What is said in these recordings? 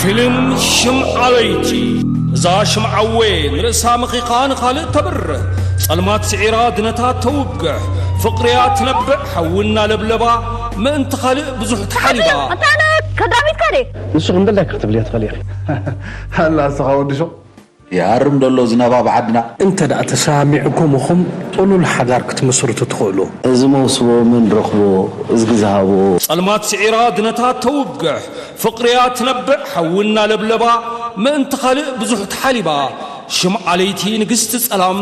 ፊልም ሽምዓ ለይቲ። እዛ ሽምዓወ ንርእሳ መኺኻ ንኻልእ ተብርህ፣ ጸልማት ስዒራ ድነታት ተውግሕ፣ ፍቕርያ ትነብዕ ሓዊ እናለብለባ፣ ምእንቲ ካልእ ብዙሕ ተሓሊባ። ኣንታ ኣነ ከዳሚትካ ድየ? ንስኹም ደላይካ ክትብልያ ትኽእሊ ኢኺ። ኣላ ንስኻ ወዲ ሹቕ። ይሃርም ደሎ ዝናብ ኣብ ዓድና። እንተ ደኣ ተሰማሚዕኩም ኢኹም ጥሉል ሓዳር ክትምስርቱ ትኽእሉ። እዚ መውስቦ መን ረኽቦ፣ እዝጊ ዝሃቦ። ጸልማት ስዒራ ድነታት ተውግሕ፣ ፍቕርያ ትነብዕ ሓዊ እናለብለባ፣ ምእንቲ ካልእ ብዙሕ ተሓሊባ። ሽምዓ ለይቲ ንግስቲ ጸላም፣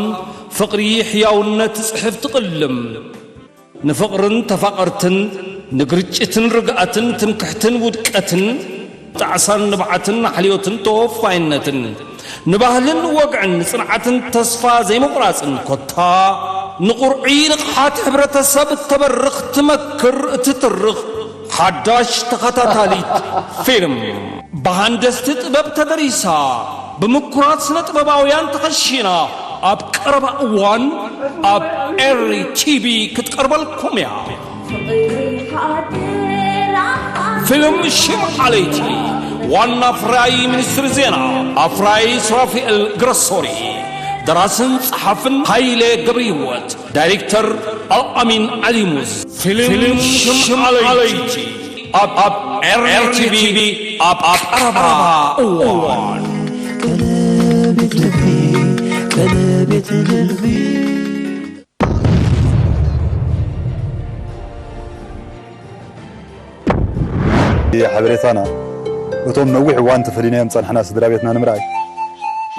ፍቕሪ ሕያውነት ትጽሕፍ ትቕልም። ንፍቕርን ተፋቐርትን፣ ንግርጭትን ርግኣትን፣ ትምክሕትን ውድቀትን፣ ጣዕሳን ንብዓትን፣ ሓልዮትን ተወፋይነትን፣ ንባህልን ወግዕን፣ ንጽንዓትን ተስፋ ዘይምቑራጽን፣ ኮታ ንቑርዒ ንቕሓት ሕብረተሰብ እተበርኽ፣ ትመክር፣ እትትርኽ ሓዳሽ ተኸታታሊት ፊልም። ብሃንደስቲ ጥበብ ተደሪሳ፣ ብምኩራት ስነ ጥበባውያን ተኸሺና፣ ኣብ ቀረባ እዋን ኣብ ኤሪ ቲቪ ክትቀርበልኩም እያ። ፊልም ሽምዓ ለይቲ። ዋና ኣፍራዪ ሚኒስትሪ ዜና ኣፍራዪ ሱራፊኤል ግረሶሪ፣ ደራስን ጸሓፍን ሃይሌ ገብረህይወት፣ ዳይሬክተር ኣልኣሚን ዓሊሙዝ። ፊልም ሽምዓ ለይቲ ኣብ፣ ኣብ ኤሪ ቲቪ ኣብ፣ ኣብ ቀረባ እዋን። ቀለቤት ልቢ፣ ቀለቤት ልቢ። ሓበሬታና፣ እቶም ነዊሕ እዋን ተፈሊናዮም ዝጸናሕና ስድራ ቤትና ንምርኣይ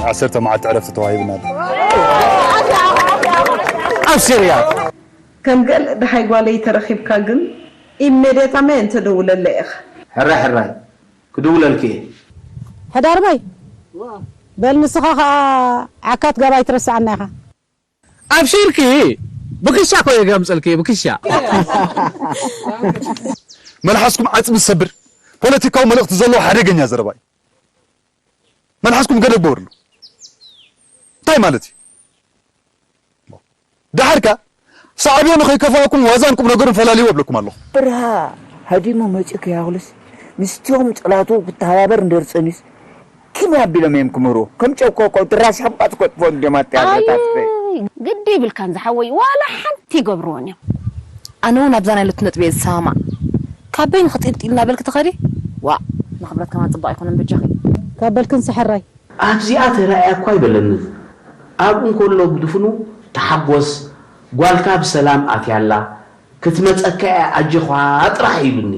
ዓሰርተ መዓልቲ ዕረፍቲ ተዋሂብና ኣሎ። ኣብ ሲርያ። ከም ገለ ደሃይ ጓለይ ተረኺብካ ግን ኢሜድያታመ እንተደውለለ ኢኻ። ሕራይ ሕራይ ክድውለልኪ እየ። ሕዳርበይ፣ በል ንስኻ ኸኣ ዓካት ገባይ ትረስዓና ኢኻ። ኣብሽርኪ፣ ብክሻ እኮ እየ ገምፀልኪ፣ ብክሻ። መልሓስኩም ዓፅሚ ዝሰብር ፖለቲካዊ መልእኽቲ ዘለዎ ሓደገኛ ዘረባ እዩ። መልሓስኩም ገደብ ግበርሉ። እንታይ ማለት እዩ? ደሓርካ ሳዕቤኑ ከይከፋእኩም ዋዛን ቁም ነገሩን ፈላልይዎ እብለኩም ኣለኹ። ብርሃ ሃዲሙ መፂኡ ከይሃጉልስ ምስቲኦም ፀላቱ ክተሓባበር እንድሕር ፀኒዩስ ከመይ ኣቢሎም እዮም ክምህሩ? ከም ጨኮ እኮ ድራሽ ሓባጥ ከጥፎ እንድዮም ኣተያዘታትፈ። ኣይ፣ ግዲ ይብልካን ዝሓወይ፣ ዋላ ሓንቲ ይገብርዎን እዮም። ኣነ እውን ኣብዛ ናይ ሎቱ ነጥቢ እየ ዝሰማማዕ። ካብ በይንኺ ጢልጢል እናበልኪ ትኸዲ? ዋእ፣ ንኽብረት ከማን ጽቡቕ ኣይኮነን በጃኺ። ካብ በልክን ሰሐራይ። ኣብዚኣ ተራእያ እኳ ኣይበለንን። ኣብኡ እንከሎ ብድፍኑ ተሓጎስ፣ ጓልካ ብሰላም ኣትያላ፣ ክትመጸካ እያ ኣጆኻ ጥራሕ ኢሉኒ።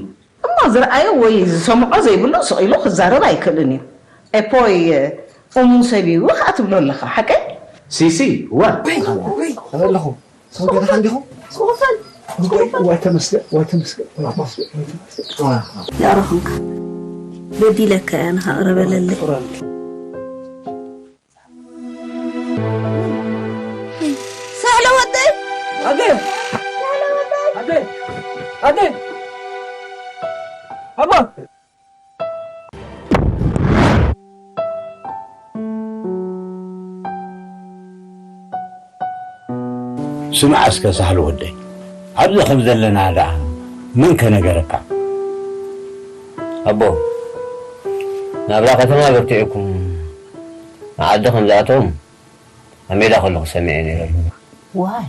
እሞ ዝረኣዮ ወይ ዝሰምዖ ዘይብሉ ስቕ ኢሉ ክዛረብ ኣይክእልን እዩ። ኤፖይ እሙን ሰብ እዩ ከኣ ትብሎ ኣለኻ፣ ሓቀይ? ሲሲ፣ እወ። ወይ፣ ወይ፣ ኣለኹ። ሰው ገና እንዲኹም? ስቑፈል፣ ወይ፣ ስቑፈል። ወይ ተመስገን፣ ወይ ተመስገን፣ ወይ ተመስገን፣ ወይ ተመስገን። የዕሩኽንካ። በዲለካ እያ፣ ንኻ ቅረ በለለይ። ሳህለ ወደይ። ኣደ። ኣደ። ኣደ። ኣባ። ስማዕ እስከ ሳህለ ወደይ፣ ኣብዚ ከም ዘለና ደኣ መን ከ ነገረካ? ኣቦ፣ ናብራ ከተማ በርቲዕኩም ንዓዲ ከም ዝኣተውም ኣብ ሜዳ ከለኹ ሰሚዐ ነይረ። ዋይ፣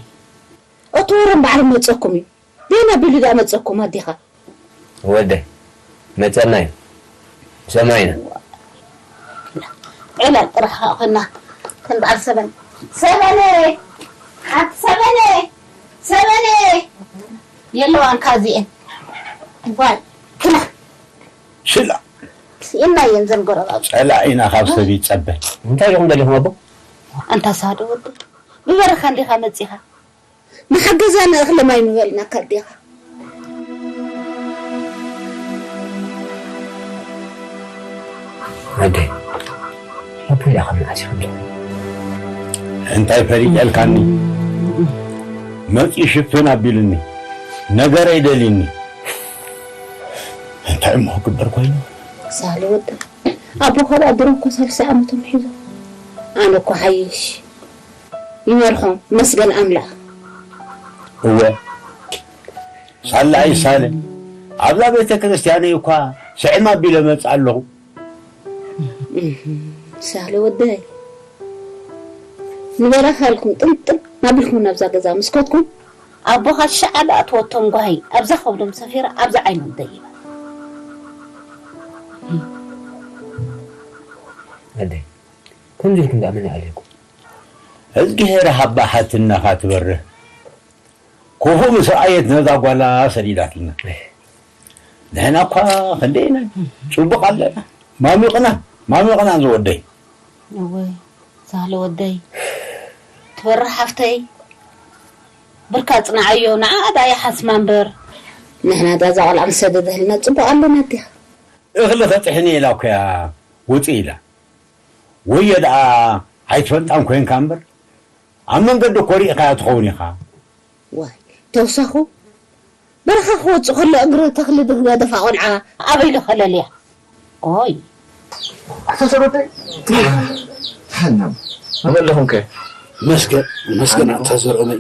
እቲ ወረ እምበኣር መጸኩም እዩ። ደይና ቢሉ ደኣ መጸኩም ኣዴኻ። ወደይ፣ መጸና እዩ። ሰማይና። ዒላል ጥራሕ ኸኣ ኾና ከም በዓል ሰበን። ሰበነ! ሓንቲ ሰበነ! ሰበነ! የለዋን ካብዚኤን። ዋይ፣ ክላ። ሽላ። ስኢና እየን ዘን ጎረባብቲ። ጸላኢና ካብ ሰብ ይጸበ። እንታይ ኢኹም ደሊኹም ኣቦ? ኣንታ ሳዶ ወዲ። ብበረኻ እንዲኻ መጺኻ። መሓገዛ ንእኽሊ ማይ ምበልናካ ኣዴኻ። ኣደይ፣ ኣቦይ ደኣ ካብ መዓስ እዩ ከምዚ? እንታይ ፈሊጠልካኒ? መጺኡ ሽፍን ኣቢሉኒ። ነገረይ ደልዩኒ። እንታይ እሞ ክግበር ኮይኑ? ሳህለ ወደይ፣ ኣቦኻ ደኣ ድሮ እኮ ሳልሳይ ዓመቶም ሒዞም። ኣነ እኮ ሓይሽ። ይመርሖም፣ መስገን ኣምላኽ። እወ፣ ሳላ ኣይሳለ፣ ኣብዛ ቤተ ክርስቲያነይ እኳ ስዕም ኣቢለ መጽእ ኣለኹ። እህም፣ ሳህለ ወደይ፣ ንበረኻ ኢልኩም ጥምጥም ኣቢልኩም ናብዛ ገዛ ምስ ከድኩም፣ ኣቦኻ ሸዓ ደኣ ትወቶም ጓሂ ኣብዛ ከብዶም ሰፊራ ኣብዛ ዓይኖም ደይባ። ኣደይ፣ ከምዚ ኢልኩም ደኣ መን ይኣልየኩም? እዝግሄር ሃባ ሓትነኻ ትበርህ። ክፉእ ምስ ረኣየት ነዛ ጓላ ሰዲዳትልና። ንሕና እኳ ክንደይ ኢና ጽቡቕ ኣለና። ማሚቕና፣ ማሚቕና ዝወደይ። እወይ ሳህለ ወደይ፣ ትበርህ ሓፍተይ፣ ብርካ ጽንዓዮ፣ ንዓኣ ደኣ ይሓስማ እምበር። ንሕና ደኣ እዛ ቆልዓ ምስ ሰደደህልና ጽቡቕ ኣለና ኣዴኻ። እኽሊ ከጥሕኒ ኢላ እኮ እያ ውፅእ ኢላ። ወዮ ደኣ ኣይትፈልጣን ኮይንካ እምበር ኣብ መንገዲ እኮ ርኢኻያ ትኸውን ኢኻ። ዋይ ተውሳኹ፣ በረኻ ክወፅእ ከሎ እግሪ ተኽሊ ዝገደፋ ቆልዓ ኣበይ ዶ ከለልያ? ኦይ ኣቶ ሰሎተይ፣ ተሓናም ኣበለኹም ከ? መስገን መስገን ኣታ ዘርኦመይ፣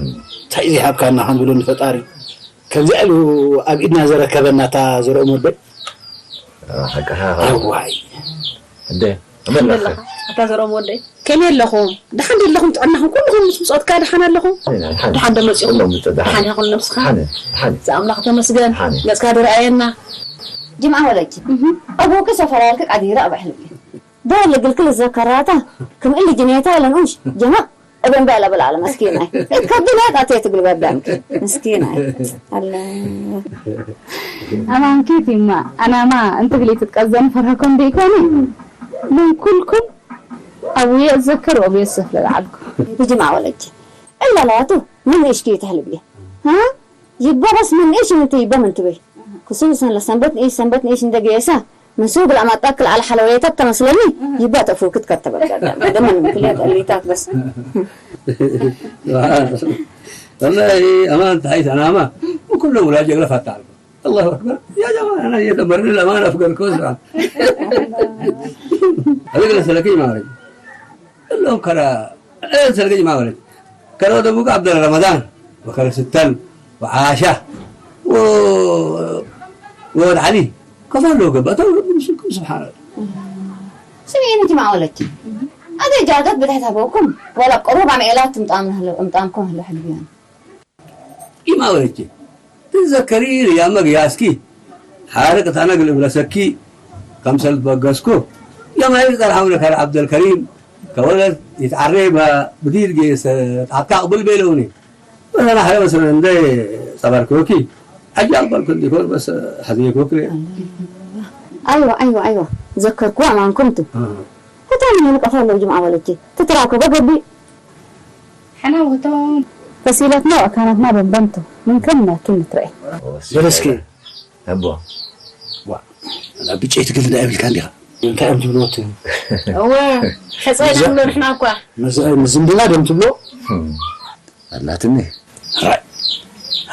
እንታይ ዘይሃብካና ክንብሎ ንፈጣሪ። ከምዚ ኢሉ ኣብ ኢድና ዘረከበና ኣታ ዘርኦም ወደይ። ሓቅኻ ኣዋይ እንዴ ኣበለኸ? ኣታ ዘርኦም ወደይ፣ ከመይ ኣለኹም? ደሓን ዶ ኣለኹም? ጥዕናኹም ኩልኹም ምስ ብጾትካ ደሓን ኣለኹም? ደሓን ዶ መጺኹም? ደሓን ኢኹም ነብስኻ? ዝኣምላኽ ተመስገን። ገጽካ ድረኣየና። ጅምዓ ወለኪ፣ ኣቦኪ ሰፈራርኪ ቀዲረ ኣብ ሕልቢ። ዶ ልግልክል ዘከራታ ክም እሊ ጅኔታ ለንኡሽ ጀማ እበን በለ ብላለ መስኪናይ። እትከብድና ጣቴ ትግል በዳምኪ ምስኪናይ። ኣለ ኣማንኪት ይማ ኣናማ እንትግሊ ትትቀዘን ፈረኮም ደይኮኒ። ምን ኩልኩም ኣቡየ እዘከር ወብየ ሰፍ ለልዓልኩ። ብጅምዓ ወለኪ እላላቱ ምን እሽኪ ተህልብየ። ها ይባባስ ምን እሽ እንት ይባ ምን ትበይ። ክሱብ ሰን ለሰንበት ንእሽ ሰንበት ንእሽ እንደገየሳ ንሱ ግል ኣማጣ ክል ዓል ሓለወየታት ተመስለኒ። ይባ ተፉክት ከተበል ደመን ምክልያት እሊታት በስ والله أمان تحيس أنا أمان وكلهم ولا جغل فتح الله أكبر يا جماعة أنا يدبرني الأمان أفقر كوسرا هذا قال سلكي ما عليك اللهم كرا سلكي ما عليك كرا دبوك عبد رمضان وكرا ستان وعاشا و وعلي كفر له قبته مسلكم سبحان الله ስምዒኒ ጅምዓ ወለኪ ኣደ ጃገት ብድሕት ሃበውኩም ዋላ ቁሩብ ኣምዒላት ትምጣምኩም ህሎ ሕልብያን ኢማ ወለኪ ትዘከሪ ያመግ ያስኪ ሓረ ቅታነግ ልብረሰኪ ከምሰል በገስኩ የማይር ጠርሓው ነከር ዓብደልከሪም ከወለት ይትዓሬ ብዲድ ጌሰ ጣብታ ቅብል ቤለውኒ በሰና ሓረ በሰነ እንደ ጸበርክወኪ ሕጂ ኣቅበልኩ እንዲኮን በስ ሓዝየክወክለ ኣይዋ ኣይዋ ኣይዋ ዘከርኩዋ ኣማንኩምቱ እታ ምን ንቀፋ ኣለዉ ጅምዓ በለች ትትራከቦ ገቢ ሕና ውቶም ፈሲለትና ወካናትና በንበንቶ ምን ከም ናኪ ንትረኤ በለስኪ ኣቦ ዋ ብጨይቲ ግል ዳ ይብልካ እንዲኻ እንታይ እዮም ትብልዎ እቲ እወ ሕፀይ ንብሎ ንሕና እኳ ዝምድና ደም ትብሎ ኣላትኒ ራይ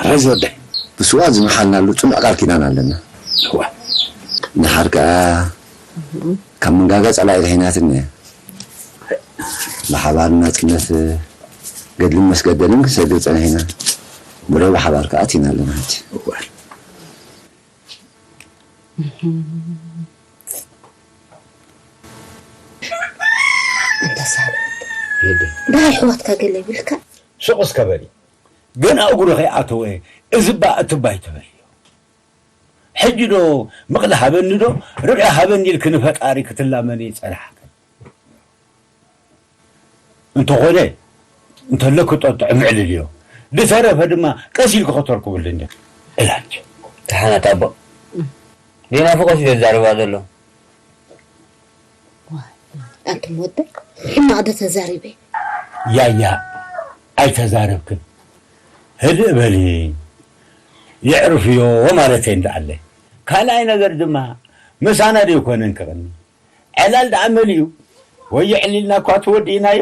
ራይ ዝወደይ ብስዋ ዝመሓልናሉ ፅኑዕ ቃል ኪዳን ኣለና እዋ ድሓር ከዓ ካብ መንጋጋ ፀላኢ ርሒናትኒ እያ ብሓባር ናፅነት ገድልን መስገደልን ክንሰግር ፀኒሕና ብሎ ብሓባር ከዓ ኣቲና ኣለና ሕጂ እንተሳለ ዳ ኣሕዋትካ ገለ ይብልካ ሱቕ እስከ በሊ ገና እግሩ ከይኣተወ እዚ እባ እቲ እባ ኣይትበልዮ ሕጂ ዶ ምቕሊ ሃበኒ ዶ ርብዒ ሃበኒ ኢልኪ ንፈጣሪ ክትላመኒ ይጸናሕክን እንተኾነ እንተለኪ ጠጥዑ ምዕልልዮ ዝተረፈ ድማ ቀስ ኢልኪ ከተርክብሉ እንዲኺ እላች ተሓናት ኣቦ ዘይናፍቆት እዩ ዘዛርባ ዘሎ ኣንቱም ወደ ሕማቕ ዶ ተዛሪበ ያያ ኣይተዛረብክን ህድእ በሊ የዕርፍዮ ማለተይ እንዳኣለ ካልኣይ ነገር ድማ ምሳና ዶ ይኮነን ክቕኒ ዕላል ደኣ መሊኡ ወይ የዕሊልና እኳ ተወዲእናዮ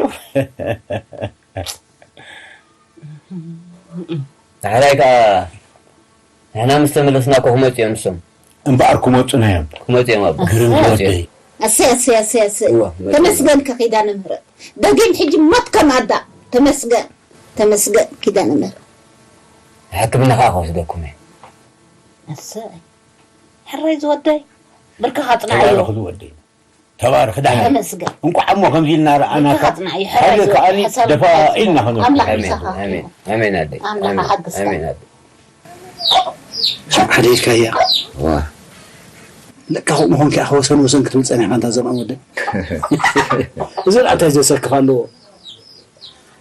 ንዓላይ ከዓ ንሕና ምስ ተመለስና እኮ ክመፁ እዮም ንሶም እምበኣር ክመፁና እዮም ክመፁ እዮም ኣቦ ግርም ወደይ ኣሰይ ኣሰይ ኣሰይ ኣሰይ እዋ፣ መፅኡ። ተመስገን ከኺዳነ ምህረት ደጊም ሕጂ ሞት ከም ኣዳ ተመስገን ተመስገን ኪዳነ ምህረት ሕክምና ከዓ ክወስደኩም እየ ኣሰይ ሕራይ ዝወደይ ብርክኻ ፅናዓዮ ተባረኹ ዝወደይ ተባረኽ፣ ደሓን። ተመስገን። እንቋዕ እሞ ከምዚ ኢልና ረኣናካ። ንስኻትና እዩ፣ ሕራይ ሓዚ ከኣኒ ዝወድእ፣ ሓሳብ ደፋ ሓሳብ ኢልና ዝወድእ። ኣምላኽ ኣሜን፣ ምሳኻ ኣሜን፣ ይኹን። ኣሜን ኣደይ፣ ኣምላኽ ኣሜን፣ ይሓግዝካ። ኣሜን ኣደይ። ሽም ሓደ ኢልካያ። ዋ። ለካ ከምኡ ኾንካ ኢኻ ወሰን ወሰን ክትብል ጸኒሕካ፣ እንታ ዘርኦም ወደይ። እዚ ደኣ እንታይ ዘሰክፍ ኣለዎ?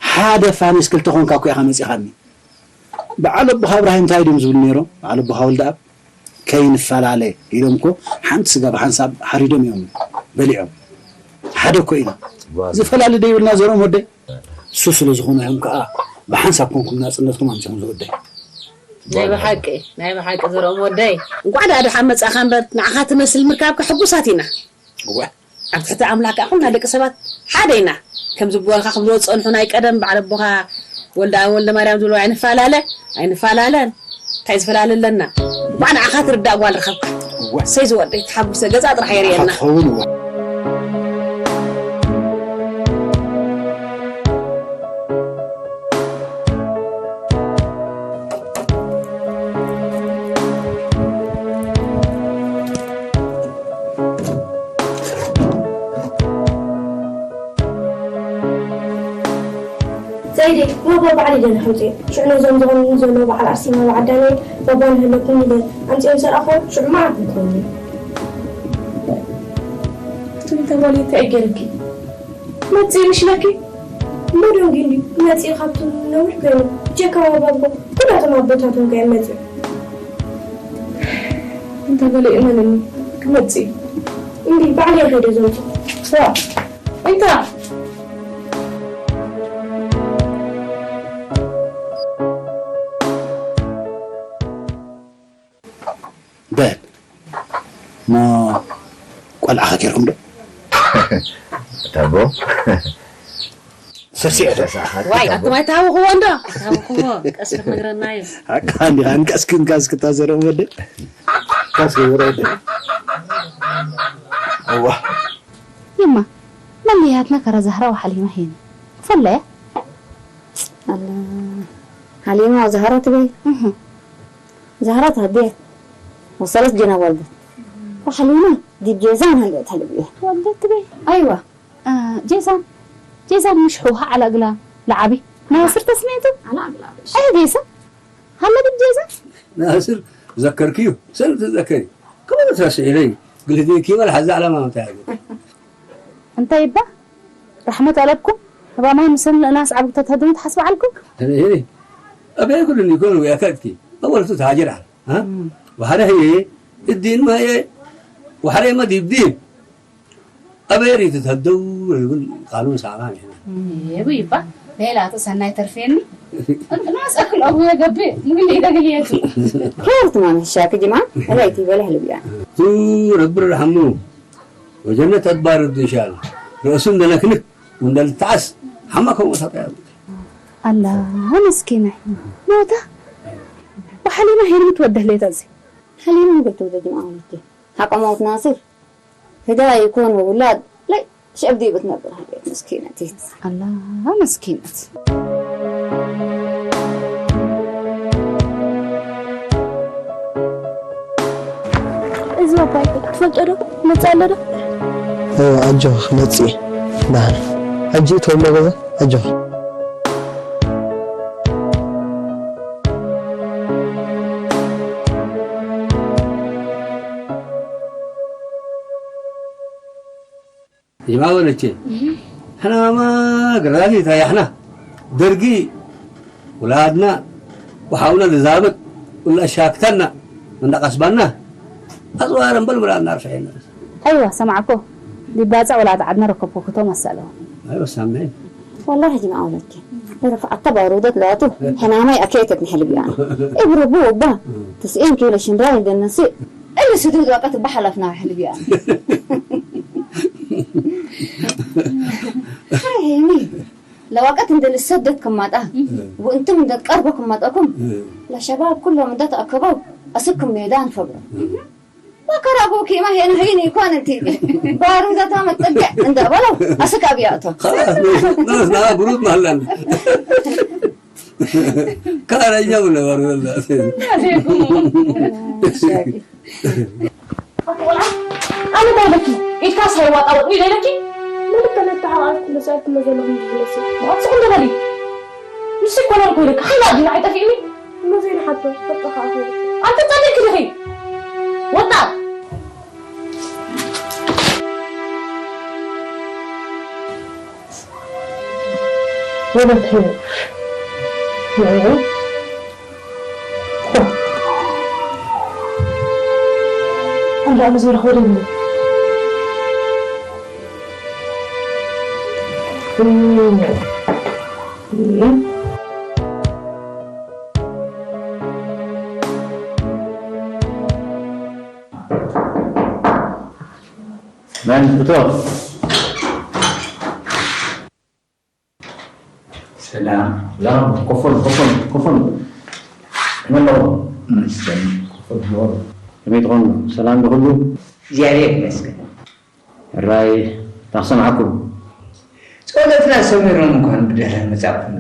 ሓደ ፋኒስ ክልተ ኾንካ እኮ ኢኻ መጺኻኒ። በዓል ኣቦኻ እብራሂም እንታይ ድዮም ዝብሉ ነይሮም? በዓል ኣቦኻ ወልደኣብ፣ "ከይንፈላለ" ኢሎም እኮ ሓንቲ ስጋ ብሓንሳብ ሓሪዶም እዮም በሊዖም። ሓደ እኮ ኢና። ጓል። ዝፈላለ ደይብልና ዘርኦም ወደይ። እሱ ስለ ዝኾኑ እዮም ከኣ ብሓንሳብ ኮንኩም ናጽነትኩም ኣምጺኹም ዝወደይ። ናይ ብሓቂ፣ ናይ ብሓቂ ዘርኦም ወደይ። እንቋዕ ደኣ ደሓን መጻእካ እምበር፣ ንዓኻ ትመስል ምርካብካ ሕጉሳት ኢና። እወ። ኣብ ትሕቲ ኣምላኽ ከኣ ኩልና ደቂ ሰባት ሓደ ኢና። ከም ዝብሉኻ ክብልዎ ዝጸንሑ ናይ ቀደም በዓል ኣቦኻ ወልደ፣ ወልደ ማርያም ዝብልዎ ኣይንፈላለ፣ ኣይንፈላለን። እንታይ ዝፈላለ ኣለና? እንቋዕ ንዓኻ ትርዳእ ጓል ረኸብካ። እወ። እሰይ ዝወደይ፣ ተሓጉሰ፣ ገጻ ጥራሕ የርእየና። ንዓኻ ትኸውን፣ እወ። ሰይደይ፣ ባባ ባዕሉ ኢለ ንኸምፅኦ። ሽዑ ነዞም ዝቐንዩ ዘለዉ በዓል ኣርሴማ ብዓዳነ ባባ ንህለኩም ኢለ ኣምፅኦም ሰራእኹ ሽዑ መዓት ንትበሉ። ትም ተበሉ እንታይ ገይርኪ? መፅእ ይምሽለኪ? እሞ ደንጊ እንዲ መፅእ ካብቶም ነዊሕ ኮይኑ ጀካ ባባ እኮ ኩላቶም ኣቦታቶም ከ መፅእ። እንተ በለ እመንኒ ክመፅእ እዩ። እንዲ ባዕለይ ከይደ ዘምፅእ። ስዋ፣ እንታ በል፣ እሞ ቆልዓኸ ጌርኩም ዶ? ታቦ። ስርሲዕ ዶ? ዋይ፣ ኣቱም ኣይትሃውኽዎ እንዶ። ኣይትሃውኽዎ። ቀስ ክትነግረና እዩ። ሓቃ እንዲኻ፣ እንቀስክንካ እስክታ ዘርኦም ወደ። ካስ ገበረ ወደ። እዋ። ይማ፣ መለያትና ከረ ዛህራ ወሓሊማ ሄን። ፈለያ? ኣላ፣ ሓሊማ ወዛህራ ትበይ? እህ። ዛህራ ተሃድየት። ወሰለት ጀና ወልደት። ወሓሊማ ዲብ ጄዛን ሃልየት ሃልብየት። ወልደት ትበይ? ኣይዋ። አ፣ ጄዛን። ጄዛን ምሽ ሕውሃ ዓላ እግላ ለዓቢ። ናስር ተስሜቱ? ዓላ እግላ ብሽ። ኣይ ጌሳ? ሃለ ዲብ ጄዛን? ናስር ዘከርክዩ? ሰል ትዘከሪ? ከመ ተስዒለይ? ግልህዴ ኪበል ሓዛ ዓላማ መታያሉ። እንታይ ይባ? ራሕመት ኣለኩም። እባ ማይ ምስል ንእናስ ዓብዱ ተትህድሙ ትሓስቡ ዓልኩም? እኔ፣ እኔ። ኣበይ ኩሉ ይኮኑ ያካትኪ። ኣወልቱ ተሃጀር ዓል። ها؟ وحده هي الدين ما هي وحده ما دي بدين أبيري تتهدو يقول قانون سامان هنا. ይቡ ይባ ሌላ ተሰናይ ተርፌኒ። እንትና ሰክል ኣቡ የገብእ ምን ይደግልየቱ። ኬርት ማን ሻክ ጅማ ራይቲ በላህ ልብያ። تو رب الرحمن وجنة أدبار الدنشال رأسون دلكنك وندل تعس حما كم وسط يا ኣላ መስኪና ሞታ ብሓሊማ ሄርሚ ትወደህ ሌታ እዚ ሓሊማ ንገቱ ወደ ጅማ ወልቲ ሓቀ ሞት ናስር ህዳ ይኮን ውላድ ለይ ሸብዲ ብትነብር ሃገር መስኪነት ኣላ መስኪነት እዚ ኣባይ ትፈልጦ ዶ መጽእ ኣሎ ዶ ኣጆኽ መጽእ ዳህር ሕጂ እተውሎ ገዛ ኣጆኽ يا ولدي، احنا ما قرادي تريحنا. درقي ولادنا وحاولنا نزابط ولا شاكتنا من قصبنا. أزوارا بالمراد نعرف عيننا. ኣይዋ ሰማዕኮ ዲባፃ ወላ ዓድና ረከብኩ ክቶ መሰሎ ኣይወ ሳምዒ ወላሂ ጅምዓ ወለኪ ረፈዓታ ባሩደት ላቱ ሕናማይ ኣከየተት ንሕልብያን እብረቡ ወባ ትስኤን ኪሎ ሽንድራ ይደነሲ እሊ ስዱድ ወቀት ባሓላፍና ሕልብያን ሓይኒ ለወቀት እንደ ልሰደት ክማጣ ወእንቱም እንደ ትቀርቦ ክማጣኩም ለሸባብ ኩሎም እንደ ተኣከበው ኣስኩም ሜዳ ንፈግሮ መከራ ጎኪማ ሄን ሄን ይኳን እንቲ ባሩዳታ መጠገዕ እንደ በለው አስቃቢ ያቶ خلاص ناس ناس برود محلنا كان يجاونا برود ኣነ እንታይ ኢለኪ? ኢድካ ሳይዋጣወጥኒ ዶ ኢለኪ? ምልክ ተነተሓቃልኩ መሳልኩ መዘለኹም ዝመስል። ዋት ስኹም ተበሊ። ንሱ ይኮነን እኮ ኢለካ። ሓይላ ዲና ኣይጠፊእኒ። እሞ ዘይንሓቶ፣ በቃ ከኣ ተወልኩ። ኣንተ ጸሊእኪ ዲኺ? ወጣ። ወለተ። ንዕኡ። ኣምላኽ ንዝረኽቦ ደይብሉ። መን እቶ? ሰላም። ሰላም። ኮፎን፣ ኮፎን፣ ኮፎን። መን ኣለዎ? መስገን። ኮፎን፣ ኮፎን። ከመይ ትኾኑ? ሰላም ዶ ኩሉ? እግዚኣብሔር ይመስገን። ሕራይ፣ እንታይ ክሰምዓኩም? ጸሎትና ሰሚሮም እንኳን ብደህና መጻእኩም።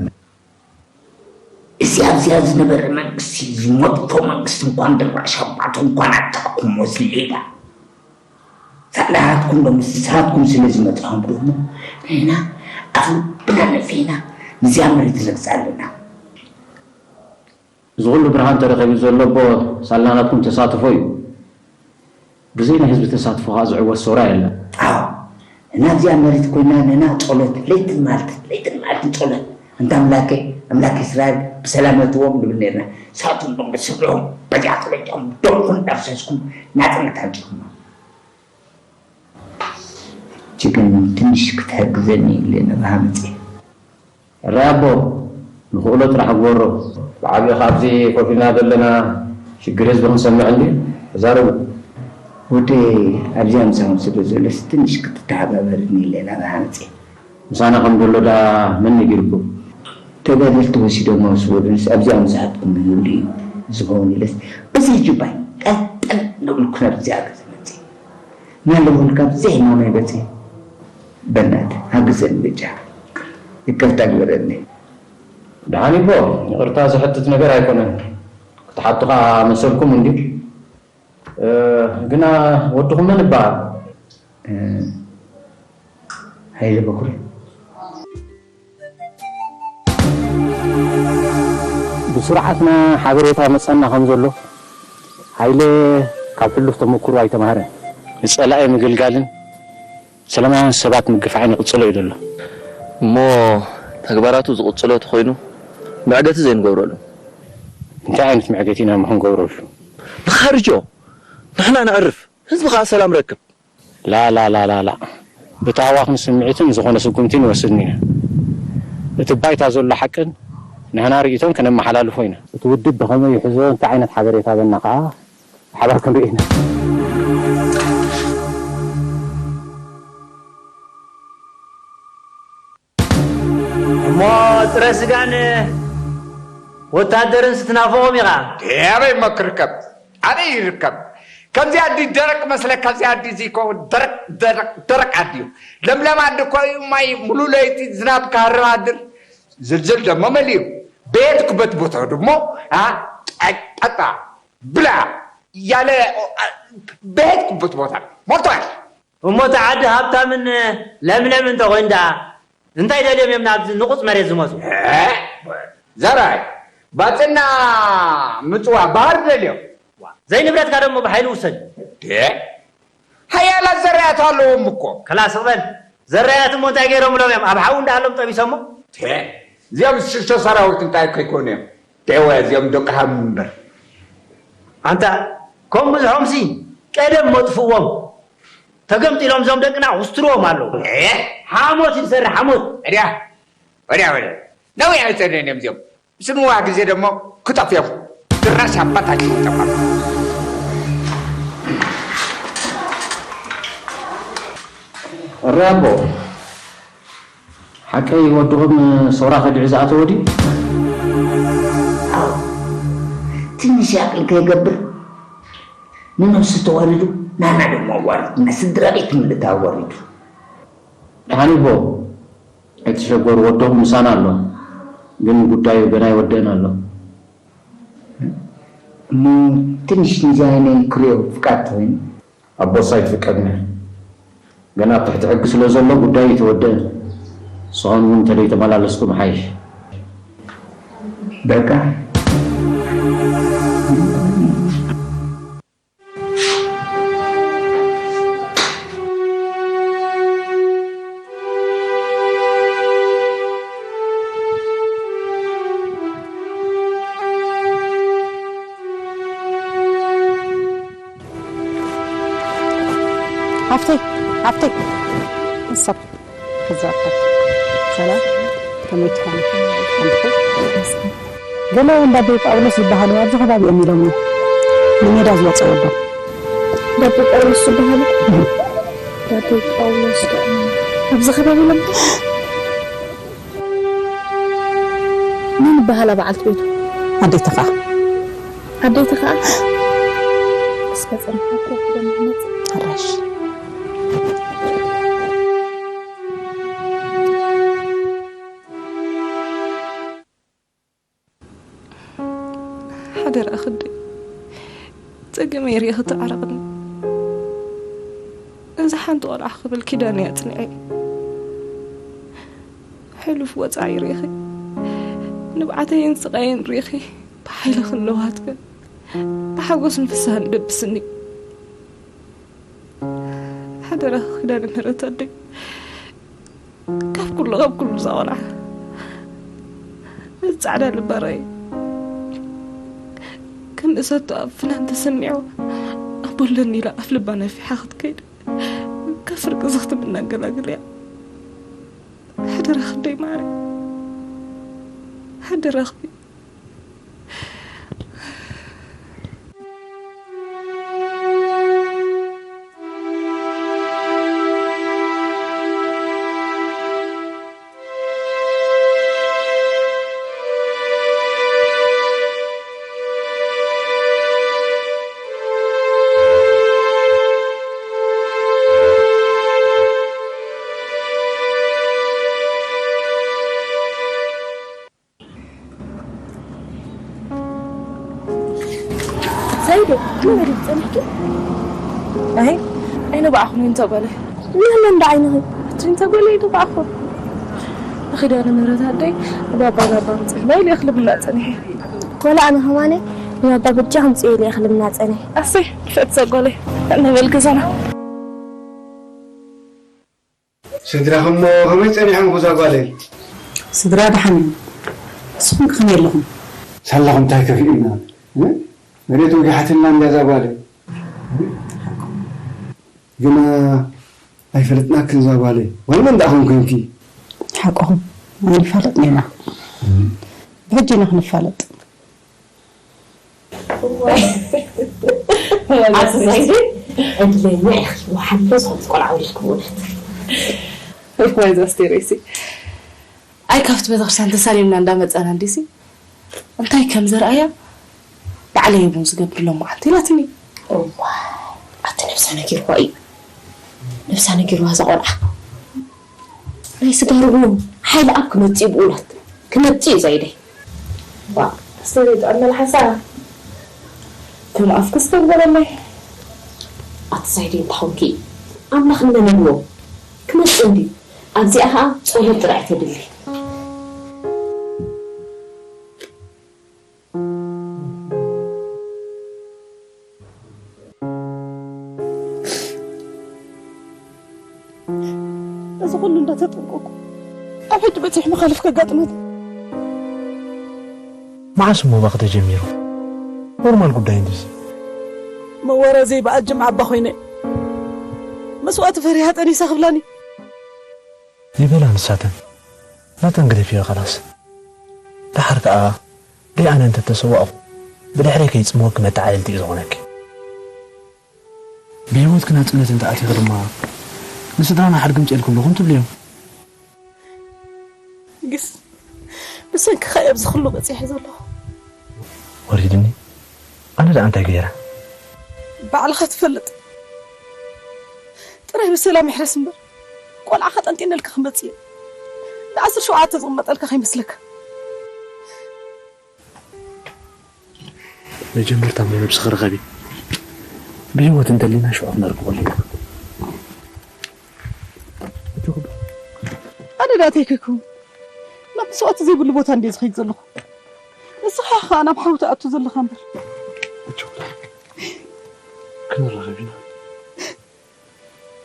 እዚ ኣብዚኣ ዝነበረ መንግስቲ፣ እዚ መጥፎ መንግስቲ እንኳን ድራሽ ኣባቱ እንኳን ኣጣዕኩሞ፣ እዚ ሌባ። ሳላሃትኩም ዶ ምስ ሳትኩም ስለ ዝመጻኹም ዶ እሞ ንሕና ኣፍልብና ነፊሕና ንዚኣ መሬት ንረግጻ ኣለና። እዚ ኩሉ ብርሃን ተረኺቡ ዘሎ እኮ ሳላ ናትኩም ተሳትፎ እዩ። ብዘይ ናይ ህዝቢ ተሳትፎ ከኣ ዝዕወት ሰውራ የለን። ኣዎ፣ እና ኣብዚኣ መሬት ኮይና ንሕና ጸሎት ለይትን መዓልትን፣ ለይትን መዓልትን ጸሎት። እንተ ኣምላከይ፣ ኣምላክ እስራኤል ብሰላም እትዎም ንብል ነርና። ሳቶም ዶ ስብሎም በዚኣ ተለይቶም ደምኩም ዳፍሰስኩም ናጽነት ኣምጺኹም። ችግን ትንሽ ክትሕግዘኒ ኢለ ንብሃ መጽየ። ሕራይ ኣቦ፣ ንኽእሎ ጥራሕ ግበሮ። ብዓቢ ካብዚ ኮፍ ኢልና ዘለና ሽግር ህዝቢ ክንሰምዕ እንዲ ተዛረቡ። ወደይ ኣብዚኣ ምሳኹም ስለ ዘሎስ ትንሽ ክትተሓባበርኒ ኢለ ንብሃ መጽየ። ምሳና ከም ዘሎ ደኣ መን ነጊርኩም? ተጋደልቲ ወሲዶሞ ምስ በሉንስ ኣብዚኣ ምሳሕትኩም ይህሉ እዩ ዝኸውን ኢለስ በዚ ጁባይ ጠልጠል ንብልኩ ናብዚኣ ገዛ መጽየ። ናለውን ካብ ዘይማመ በጺ በናት ሃግዘን ብጫ ይቅርታ ግበረኒ። ደሓን ይቦ፣ ይቕርታ ዝሕትት ነገር ኣይኮነን። ክትሓቱ ኸኣ መሰልኩም እንድዩ። እ፣ ግና ወድኹም መን ይበሃል? እ፣ ሃይለ በኩሪ። ብስርዓትና ሓበሬታ መጸና ከም ዘሎ፣ ሃይለ ካብ ሕሉፍ ተመኩሮ ኣይተማህረን። ንጸላኢ ምግልጋልን ሰላማውያን ሰባት ምግፋዕን ይቕጽሎ እዩ ዘሎ። እሞ ተግባራቱ ዝቕጽሎ ተኾይኑ መዕገቲ ዘይንገብረሉ። እንታይ ዓይነት መዕገቲ ኢና እሞ ክንገብረሉ? ንኻርጆ ንሕና ነዕርፍ፣ ህዝቢ ኸኣ ሰላም ረክብ። ላላላላላ ብታህዋኽን ስምዒትን ዝኾነ ስጉምቲ ንወስድን ኢና። እቲ ባይታ ዘሎ ሓቅን ንሕና ርእይቶን ከነመሓላልፎ ኢና። እቲ ውድብ ብኸመይ ይሕዞ፣ እንታይ ዓይነት ሓበሬታ በና ኸኣ ብሓባር ክንርኢ ኢና። እሞ ጥረ ስጋን ወታደርን ስትናፍቖም ኢኻ። ኣበይ እሞ ክርከብ? ኣበይ ይርከብ? ከምዚኣ ኣዲ ደረቅ መስለካ፣ እዚኣ ኣዲ እዚ እኮ ደረቅ፣ ደረቅ፣ ደረቅ ኣዲ እዩ። ለምለም ኣዲ እኮ እዩ፣ ማይ ሙሉ ለይቲ ዝናብ ክሃርብ ኣድር፣ ዝልዝል ደሞ መሊኡ። ቤት ክበት ቦታ ደሞ፣ ኣ፣ ጠጣ፣ ብላ፣ ያለ፣ ኣ፣ ቤት ክበት ቦታ ሞልቷል። እሞ እቲ ዓዲ ሃብታምን ለምለምን እንተኾይኑ ደኣ እንታይ ደልዮም እዮም ናብዚ ንቑጽ መሬት ዝመጹ? እ? ዘርኣይ፣ ባጽዕና ምጽዋ ባህር ደልዮም። ዋ፣ ዘይንብረትካ ደሞ ብሓይሊ ውሰድ። ደ? ሓያላት ዘርኣያት ኣለዎም እኮ። ከላስ በል። ዘርኣያት እሞ እንታይ ገይሮምሎም እዮም? ኣብ ሓዊ እንዳሃሎም ጠቢሶሞ? ተ፣ እዚኦም ሽሾ ሰራዊት እንታይ ከይኮኑ እዮም? ቴወ፣ እዚኦም ደቂ ሃም እምበር። ኣንታ፣ ከም ብዝሖምሲ ቀደም መጥፍዎም። ተገምጢሎም እዞም ደቅና ኩስትርዎም ኣለዉ። እ? ሓሞት እዩ ዝሰርሕ፣ ሓሞት። ወዲያ፣ ወዲያ፣ ወዲያ። ነዊሕ ኣይጸንሕን እዮም እዚኦም። ምስ ንዋህ ግዜ ደሞ ክጠፍኦም። ድራሽ ኣባታቸው ይጠፋል። እረ ኣቦ፣ ሓቀይ ወድኹም ሰውራ ከዲዑ ዝኣተወ ድዩ? ኣዎ፣ ትንሽ ያቅል ከይገብር ንነብሱ ተዋሪዱ፣ ናና ድማ ኣዋሪዱ፣ ንስድራ ቤት ምልእታ ኣዋሪዱ። ደሓን ይቦ፣ ኣይትሸገሩ፣ ወድኹም ምሳና ኣሎ። ግን ጉዳዩ ገና ይወደን ኣሎ። እሞ ትንሽ ንዛይነይ ክሪኦ ፍቃድ ተወይኑ? ኣቦሳ ኣይትፍቀድኒ። ገና ኣብ ትሕቲ ሕጊ ስለ ዘሎ ጉዳይ ይተወደአ። ንስኻን እውን እንተደይተመላለስኩም ሓይሽ። በቃ። ሃፍተይ፣ ሃፍተይ፣ ሰብ ክዛረብ። ሰላም፣ ከመይ ትኾኑ? ሓንቲ ገለ እንዳቤ ጳውሎስ ዝበሃሉ ኣብዚ ከባቢ እዮም ኢሎምኒ። ንሜዳ ዝወፀ ወዶም። እንዳቤ ጳውሎስ ዝበሃሉ? እንዳቤ ጳውሎስ ዶ ኣብዚ ከባቢ ኢሎም? መን ይበሃላ በዓልቲ ቤቱ? ኣዴቲ ኸዓ። ኣዴቲ ኸዓ? እስከ ጸኒሓ ክረኽቦም ይመጽእ። ኣራሽ። ሓደራ ክደይ፣ ጸገመይ ርኢኺ ተዓረቕኒ። እዛ ሓንቲ ቆልዓ ክብል ኪዳነይ ኣጽኒዐ። ሕሉፍ ወጻኢ ርኢኺ፣ ንብዓተይን ስቓየይን ርኢኺ፣ ብሓይልኽን ለውሃትክን ብሓጎስን ፍስሃን ደብስኒ። ሓደራኺ ኪዳነ ምህረት ኣደይ፣ ካብ ኩሉ፣ ካብ ኩሉ እዛ ቆልዓ ነቲ ጻዕዳ ልባ ርኣይ። ከም እሰቶ ኣብ ፍናን ተሰሚዕዋ፣ ኣቦ ኣለኒ ኢላ ኣፍ ልባ ነፊሓ ክትከይድ፣ ካብ ፍርቂ ዝኽትም እናገላግል እያ። ሓደራኺ ኣደይ ማዕረ፣ ሓደራኺ። ዘይደ መሪብ ጸኒሕኪ? ኣይ ኣይነባዕኹን እንተ ጓለይ። ንህመ እንዳ ዓይንኺ። እቲ እንተ ጓለይ ይተባዕኹ። ንኺዳነ ምህረት ኣደይ ንባባ ናባ ምጽእ ኢለ እኽሊ ምብላዕ ጸኒሐ። ወላ ኣነ ኸማነ ንባባ በጃ ከምጽእ ኢለ እኽሊ ምብላዕ ጸኒሐ። ኣሰይ ንፍዕቲ እዛ ጓለይ። ንበል ገዛና። ስድራኹም ከመይ ጸኒሖም እዛ ጓለይ? ስድራ ደሓን እዮም። ንስኹም ከ ከመይ ኣለኹም? ሳላኹም እንታይ ከፊኡና? እ? መሬት ወጊሓትና እንድያ እዛ ጓለይ። ግና ኣይፈለጥናክን እዛ ጓለይ። ዋይ መን ደኣ ኾንኩ እንኪ? ሓቅኹም ኣይንፋለጥን ኢና። ብሕጂ ኢና ክንፋለጥ። ኣሰይ ዛይደ ዕድለኛ ኢኺ፣ ወሓለ ዝኾነት ቆልዓ ወሊድኪ ብእውነት። እዋይ እዛ ኣስቴረይሲ፣ ኣይ ካብቲ ቤተክርስትያን ተሳሊምና እንዳመጻና እንዲሲ እንታይ ከም ዘርኣያ ባዕለይ እውን ዝገብር ሎማዓንቲ ኢላትኒ። እዋይ ኣቲ ነብሳ ነጊርዋ እዩ፣ ነብሳ ነጊርዋ እዛ ቆልዓ። ናይ ስጋር እውን ሓይሊ ኣብ ክመጽእ እዩ ብእውነት ክመጽእ እዩ ዛይደይ። ዋ ኣስተሪ ጥዕም መልሓሳ ከም ኣፍክስ ተግበረለይ። ኣቲ ዛይደይ እንተኾንኪ ኣምላኽ ንመነንዎ ክመጽእ እንዲ ኣብዚኣ ኸዓ ጸሎት ጥራሕ ተድሊ። እዚ ኩሉ እንዳተጠንቀኩ ኣብ ሕጂ በጺሑ መኻልፍ ከጋጥመኒ። መዓስ እሞ ባኺ ተጀሚሩ? ኖርማል ጉዳይ እንድዚ። መዋረዘይ በኣጅም ዓባ ኮይነ መስዋእቲ ፈሪሃ ጠኒሳ ክብላኒ። ይበላ ንሳተን ናተን ግደፍዮ ኸላስ። ደሓር ከኣ ደይ ኣነ እንተተሰዋእኹ ብድሕረይ ከይጽምወኪ መተዓልልቲ እዩ ዝኾነኪ። ብህይወትኪ ናጽነት እንተኣቲኺ ድማ ንስድራና ሓድጊ ምጽኤልኩም ኣለኹም ትብልዮም። ግስ ብሰንክኻ እየ ኣብዚ ኩሉ በጺሐ ዘለኹ። ወሪድኒ ኣነ ደኣ እንታይ ገይረ? ባዕልኻ ትፈልጥ። ጥራይ ብሰላም ይሕረስ እምበር ቆልዓኻ ጠንጢነልካ ክመጽእ እየ። ንዓሰርተ ሸውዓተ ዝቕመጠልካ ከይመስለካ። መጀመርታ እሞ ነብስኺ ርኸቢ። ብህይወት እንተሊና ሽዑ ክነርክበሉ ኢና። ዳተይ ከይከውን ናብ መስዋእቲ ዘይብሉ ቦታ እንድየ ዝኸይድ ዘለኹ። ንስኻ ኢኻ ናብ ሓዊ ትኣቱ ዘለኻ እምበር። ክንራኸብ ኢና።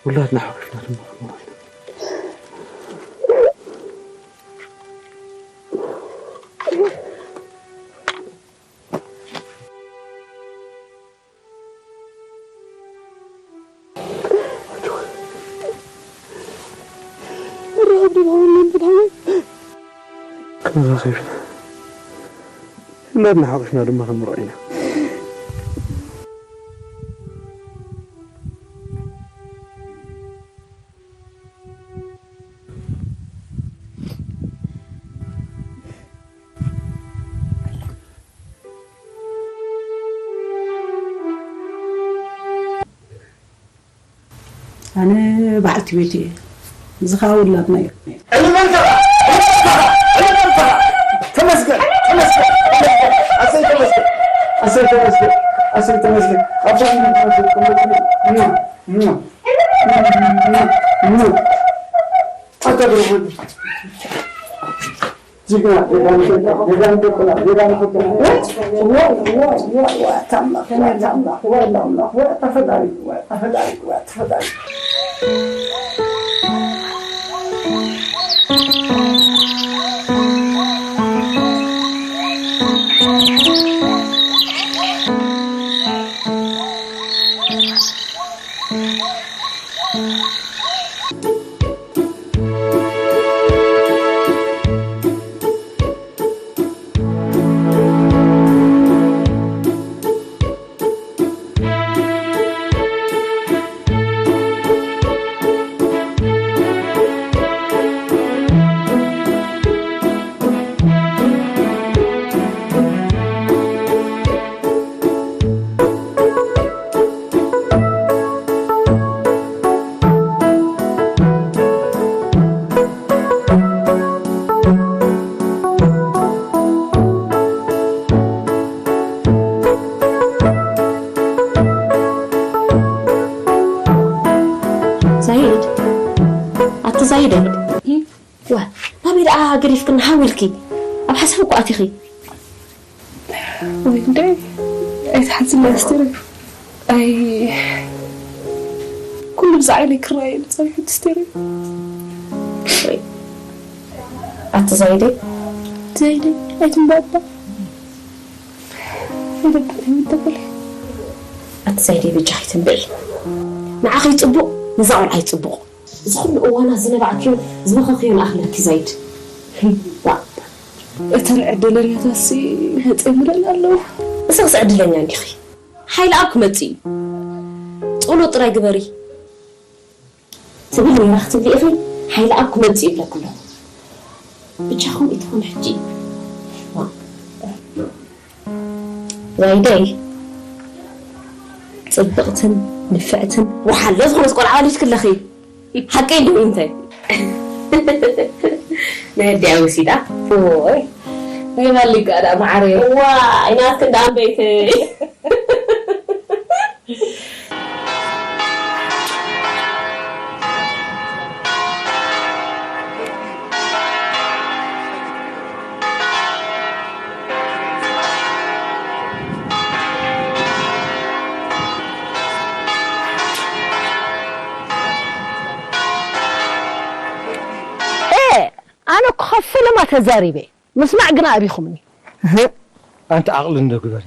ውላድና ሓቂፍና ድማ ክንመርዖ ኢና። ክንራኸብ ኢና። ውላድና ሓቂፍና ድማ ክንመርዖ ኢና። ኣነ በዓልቲ ቤት እየ። እዚ ኸኣ ውላድና እዩ። ዕልል በል ተራ፣ ዕልል በል ተራ፣ ዕልል በል ተራ። ተመስገን፣ ተመስገን፣ ተመስገን። ኣሰይ ተመስገን፣ ኣሰይ ተመስገን፣ ኣሰይ ተመስገን። ኣብ ሻሂ ተመስገን። ኣታ ብርሃን። ጅግና፣ ጀጋኑ፣ ጀጋኑ፣ ጀጋኑ፣ ጀጋኑ፣ ጀጋኑ። ዋ፣ ዋ፣ ዋ፣ ዋ፣ ታምላኽ፣ ዋ፣ ታምላኽ፣ ዋ፣ ታምላኽ፣ ዋ፣ ተፈጣሪ፣ ዋ፣ ተፈጣሪ፣ ዋ፣ ተፈጣሪ። ዛይድ፣ ኣቲ ዛይደ፣ ዋ፣ ናበይ ደኣ ገዲፍክና ሃው ኢልኪ? ኣብ ሓሳብ እኮ ኣቲኺ። ወይ ጉዳይ ኣይትሓዝለይ ኣስቴር። ኣይ ኩሉ ብዛዕባ ኢለይ ክረኣየኒ ጸኒሑ ኣስቴር። ኣቲ ዛይደይ፣ ዛይደይ ኣይትንባባ። ኣይደብር ይምደበል። ኣቲ ዛይደይ በጃኺ ትንብዒ። ንዓኺ ይጽቡቕ፣ ንዛ ቆልዓ ይጽቡቕ። እዚ ኩሉ እዋና ዝነባዕክዮን ዝበኸኽዮን ኣኽለኪ ዛይድ። ዋ። እተን ዕድለኛታትሲ መጺኦምለን ኣለዉ። ንስኽስ ዕድለኛ እንዲኺ። ሓይለኣብ ክመጽእ እዩ። ጸሎት ጥራይ ግበሪ። ትብል ነይራ ክትብሊ ኢኺ። ሓይለኣብ ክመጽእ እዩ ኢለኪ ኣለኹ። ብጃኹም ኣይትኾኑ ሕጂ። ዋ። ዛይደይ ጽብቕትን ንፍዕትን ወሓለ ዝኾነት ቆልዓ ወሊድኪ ኣለኺ። ሓቀይ ዶ እንታይ? ናይ ኣዲኣ ወሲዳ። ኦይ። ናይ ማሊጋ ደኣ መዓረይ። ዋይ ናትክን ደኣ ኣንበይተይ። ኤ ኣነ እኮ ካብ ፈለማ ተዛሪበ ምስማዕ ግና ኣቢኹምኒ። እህ ኣንቲ ዓቕሊ እንዶ ግበሪ።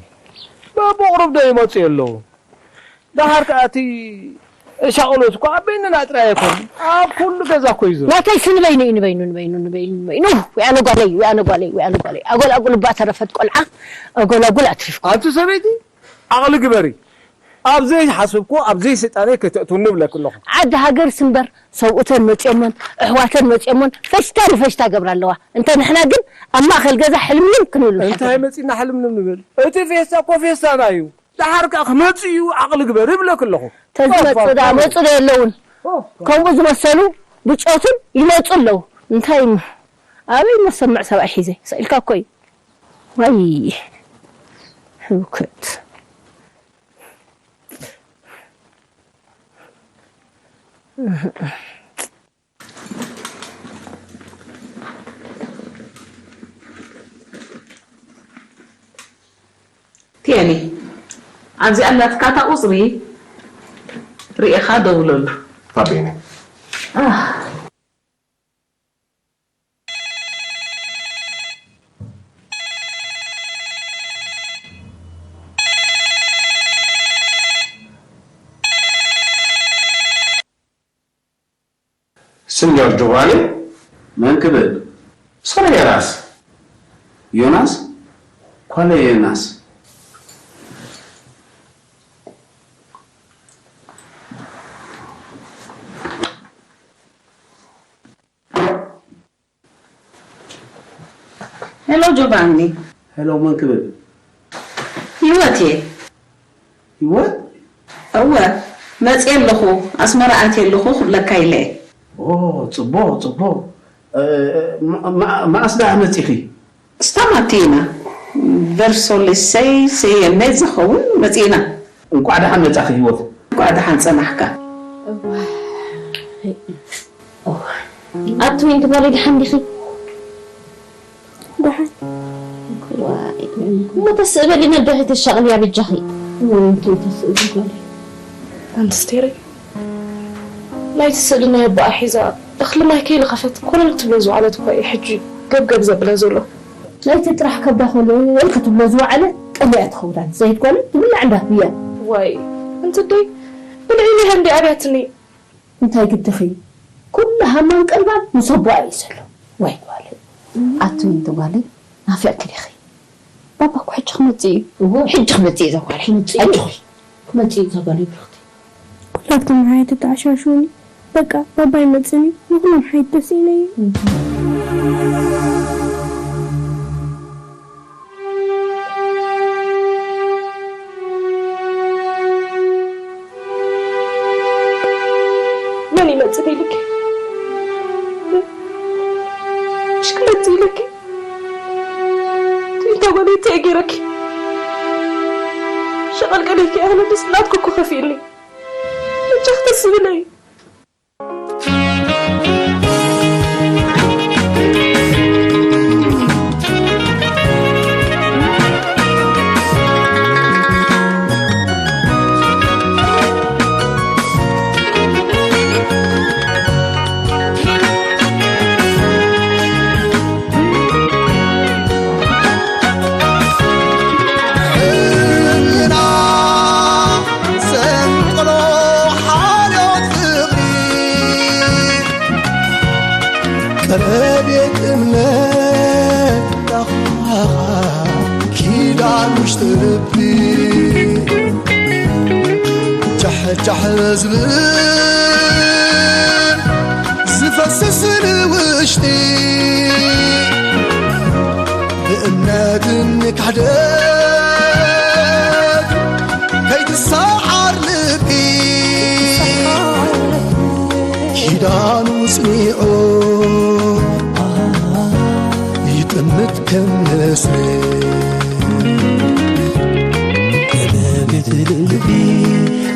በብቑሩብ ዶ ይመፅኡ ኣለዉ። ደሓር ከኣ እቲ ሻቕሎት እኮ ኣብ በይንና ጥራይ ኣይኮን ኣብ ኩሉ ገዛ እኮ እዩ ዘሎ። ናተይስ ንበይኑ እዩ ንበይኑ ንበይኑ ንበይኑ ንበይኑ። ወይ ኣነ ጓለይ ወይ ኣነ ጓለይ ወይ ኣነ ጓለይ። ኣጎል ኣጉል እባ ተረፈት ቆልዓ ኣጎል ኣጉል ኣትሪፍኩም። ኣንቲ ሰበይቲ ዓቕሊ ግበሪ። ኣብ ዘይሓስብክዎ ኣብ ዘይስልጣነይ ከተእትውኒ እብለኪ ኣለኹ። ዓዲ ሃገርስ እምበር ሰብኡተን መፅዮሞን ኣሕዋተን መፅዮሞን ፈሽታ ንፈሽታ ገብራ ኣለዋ። እንተ ንሕና ግን ኣብ ማእኸል ገዛ ሕልምልም ክንብል ንሓድር። እንታይ መፂና ሕልምልም ንብል? እቲ ፌስታ እኮ ፌስታና እዩ። ደሓር ከዓ ክመፅእ እዩ ዓቕሊ ግበሪ እብለኪ ኣለኹ። ተዝመፁ ደኣ መፁ ዶ የለውን? ከምኡ ዝመሰሉ ብጮትን ይመፁ ኣለዉ። እንታይ እሞ ኣበይ እሞ ዝሰምዕ ሰብኣይ ሒዘ? ስቕ ኢልካ እኮ እዩ። ዋይ ህውከት። የኔ፣ ኣብዚ ኣላትካ እታ ቁጽሪ ርኢኻ ደውለሉ። ፋቢየን። Signor Giovanni? መን ክብል? Sono Jonas. ዮናስ? ኳለ ዮናስ? ሄሎ ጆቫኒ። ሄሎ፣ መን ክብል? ህይወት እየ። ህይወት? እወ፣ መፅየ ኣለኹ። ኣስመራ ኣትየ ኣለኹ ክብለካ ኢለ እየ። ኦ፣ ፅቡቕ፣ ፅቡቕ። እ፣ ማ-፣ ማ-፣ መኣስ ደኣ መፂኺ? ስታማቲና፣ ቨርሶሌሰይ ሰየመ ዝኸውን መፂና። እንቋዕ ደሓን መጻኺ ህይወት። እንቋዕ ደሓን ጸናሕካ። እዋይ። ኣቲ ዊንቲ ጓለይ ደሓን ዲኺ? ደሓን። እዋይ። እሞ ተስእ በሊ ነዶ ተሻቕልያ በጃኺ። እሞ እንታይ ተስእ በሊ? ኣንስቴሪ፣ ናይቲ ስእሊ ናይ ኣቦኣ ሒዛ እኽሊ ማይ ከይልኸፈት ኮለል ክትብሎ ዝወዓለት እኳ እዩ ሕጂ ገብገብ ዘብላ ዘሎ። ናይቲ ጥራሕ ከብዳ ኮለል ክትብሎ ዝወዓለት ቀሊኣ ትኸውን። ኣንሰይቲ ጓለይ ትብላዕ እንዳትብያ። ዋይ፣ እንትደይ ብልዒ ሊሃ እንዲ ኣብያትኒ። እንታይ ግድኺ? ኩሉ ሃማን ቀልባን ምስ ኣቦኣ እዩ ዘሎ። ዋይ ጓለይ። ኣቲ ዊንቲ ጓለይ፣ ናፊቕኪ ዲኺ? ባባ እኮ ሕጂ ክመጽእ እዩ። እወ። ሕጂ ክመጽእ እዩ እዛ ጓለይ። ክመጽእ እዩ። ኣጆኺ። ክመጽእ እዩ እዛ ጓለይ ብርኽቲ። ኩላትኩም ሓየት ተተዓሻሽውኒ። በቃ ባባ ይመጽእኒ። ንኹሎም ሓየት ደስ ኢለዩ። መን ይመጽእ ኢልኪ? ምሽ ክመጽእ ኢልኪ? ትንታ ጓለይ እንታይ ገይረኪ? ሸቐልቀለይኪ ኣኽለ ድስ ናትኩ እኮ ከፊእኒ። እጃኽ ተስብለይ። ሕልና ዘንቅሎ ሓልዮት ፍቕሪ፣ ቀለቤት እምነት ኪዳን ውሽጢ ልቢ፣ ጃሕጃሕ ዝብል ዝፈስስ ንውሽጢ፣ ብእምነትን ክሕደት ከይትሰዓር ልቢ፣ ኪዳኑ ጽኒዑ ይጥምት ከም ንስሪ። ቀለቤት ልቢ፣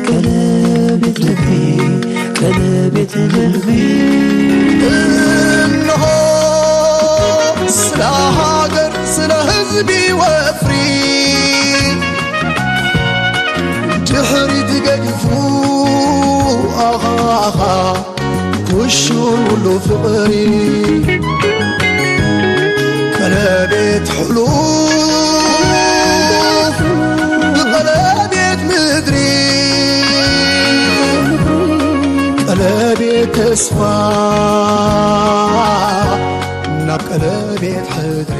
ቀለቤት ልቢ፣ ቀለቤት ልቢ። እነሆ ስለ ሃገር፣ ስለ ህዝቢ ወፍሪ፣ ድሕሪት ገዲፉ ኣኻኻ ኩሹን ሁሉ ፍቕሪ፣ ቀለቤት ሕሉፍ ብቐለቤት ምድሪ፣ ቀለቤት ተስፋ ናብ ቀለቤት ሕድሪ።